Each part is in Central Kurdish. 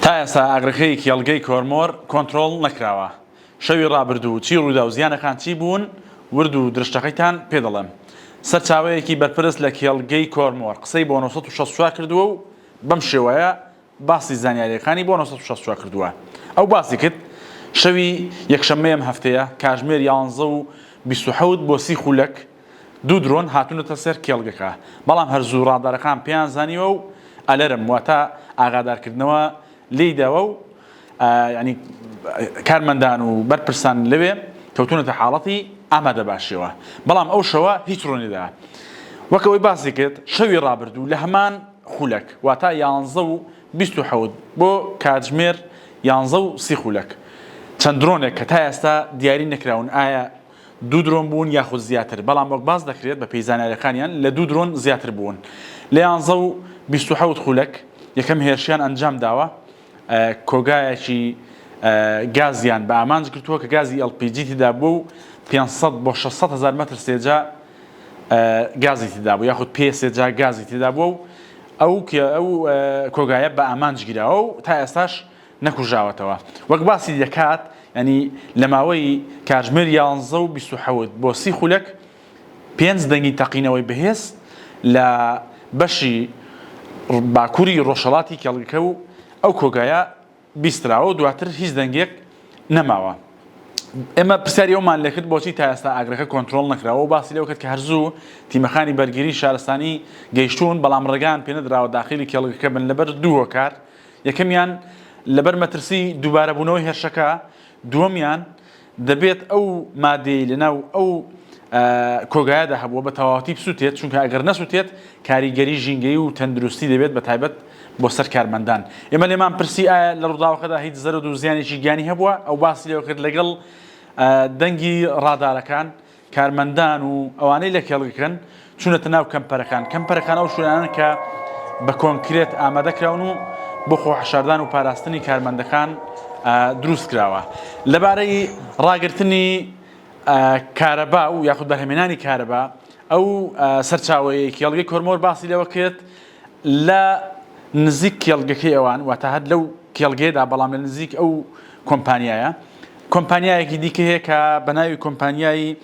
تا ئێستا ئاگرەکەی کێڵگەی کۆرمۆر کۆنترۆڵ نەکراوە. شەوی ڕابردوو چی ڕوویدا و زیانەکان چی بوون ورد و درشتەکەیتان پێ دەڵێم. سەرچاوەیەکی بەرپرس لە کێڵگەی کۆرمۆر قسەی بۆ 964 کردووە و بەم شێوەیە باسی زانیارییەکانی بۆ 964 کردووە. ئەو باسی کرد، شەوی یەکشەممەی ئەم هەفتەیە کاژمێر یانزە و 27 بۆ 30 خولەک دوو درۆن هاتوونەتە سەر کێڵگەکە، بەڵام هەر زوو ڕادارەکان پێیان زانیوە و ئەلەرم واتە ئاگادارکردنەوە لێی داوە و یانی کارمەندان و بەرپرسان لەوێ کەوتوونەتە حاڵەتی ئامادەباشیەوە، بەڵام ئەو شەوە هیچ ڕووینەدا. وەک ئەوەی باسی کرد شەوی ڕابردوو لە هەمان خولەک واتە 11 و 27 بۆ کاتژمێر 11 و 30 خولەک چەند درۆنێک کە تا ئێستا دیاری نەکراون ئایا دوو درۆن بوون یاخود زیاتر، بەڵام وەک باس دەکرێت بەپێی زانیاریەکانیان لە دوو درۆن زیاتر بوون. لە 11 و 27 خولەک یەکەم هێرشیان ئەنجام داوە، کۆگایەکی گازیان بە ئامانج گرتووە کە گازی LPG تێدا بووە و 500 بۆ 600 هەزار مەتر سێجا گازی تێدا بوو یاخود پێ سێجا گازی تێدا بووە و ئەو ئەو کۆگایە بە ئامانج گیراوە و تا ئێستاش نەکوژاوەتەوە وەک باسی دەکات یانی لە ماوەی کاتژمێر 11 و 27 بۆ 30 خولەک پێنج دەنگی تەقینەوەی بەهێز لە بەشی باکووری ڕۆژهەڵاتی کێڵگەکە و ئەو کۆگایە بیستراوە و دواتر هیچ دەنگێک نەماوە. ئێمە پرسیاری ئەومان لێکرد بۆچی تا ئێستا ئاگرەکە کۆنترۆڵ نەکراوە و باسی لەوە کرد کە هەر زوو تیمەکانی بەرگری شارستانی گەیشتوون بەڵام ڕێگایان پێنەدراوە داخیلی کێڵگەکە بن لەبەر دوو هۆکار یەکەمیان لەبەر مەترسی دووبارەبوونەوەی هێرشەکە، دووەمیان دەبێت ئەو مادەی لەناو ئەو کۆگایەدا هەبووە بە تەواوەتی بسووتێت، چونکە ئەگەر نەسووتێت کاریگەری ژینگەیی و تەندروستی دەبێت بە تایبەت بۆ سەر کارمەندان. ئێمە لێمان پرسی ئایا لە ڕووداوەکەدا هیچ زەرەد و زیانێکی گیانی هەبووە؟ ئەو باسی لەوە کرد لەگەڵ دەنگی ڕادارەکان کارمەندان و ئەوانەی لە کێڵگەکەن چوونەتە ناو کەمپەرەکان، کەمپەرەکان ئەو شوێنانەن کە بە کۆنکرێت ئامادە کراون و بۆ خۆحەشاردان و پاراستنی کارمەندەکان دروست کراوە. لەبارەی ڕاگرتنی کارەبا و یاخود بەرهەمێنانی کارەبا ئەو سەرچاوەیەی کێڵگەی کۆرمۆر باسی لەوە کرد لە نزیک کێڵگەکەی ئەوان واتە هەر لەو کێڵگەیەدا بەڵام لە نزیک ئەو کۆمپانیایە کۆمپانیایەکی دیکە هەیە کە بە ناوی کۆمپانیای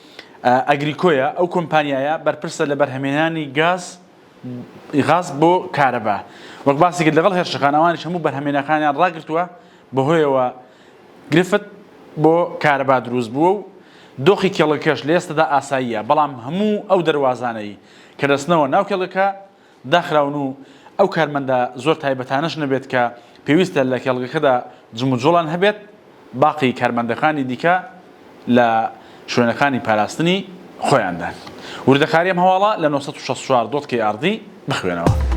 ئەگریکۆیە، ئەو کۆمپانیایە بەرپرسە لە بەرهەمهێنانی گاز غاز بۆ کارەبا. وەک باسی کرد لەگەڵ هێرشەکان ئەوانیش هەموو بەرهەمهێنەکانیان ڕاگرتووە، بەهۆیەوە گرفت بۆ کارەبا دروست بووە و دۆخی کێڵگەکەش لە ئێستادا ئاساییە، بەڵام هەموو ئەو دەروازانەی کە دەچنەوە ناو کێڵگەکە داخراون و ئەو کارمەندە زۆر تایبەتانەش نەبێت کە پێویستە لە کێڵگەکەدا جموجۆڵیان هەبێت، باقی کارمەندەکانی دیکە لە شوێنەکانی پاراستنی خۆیاندان. وردەکاری ئەم هەواڵە لە 964 dot KRD بخوێنەوە.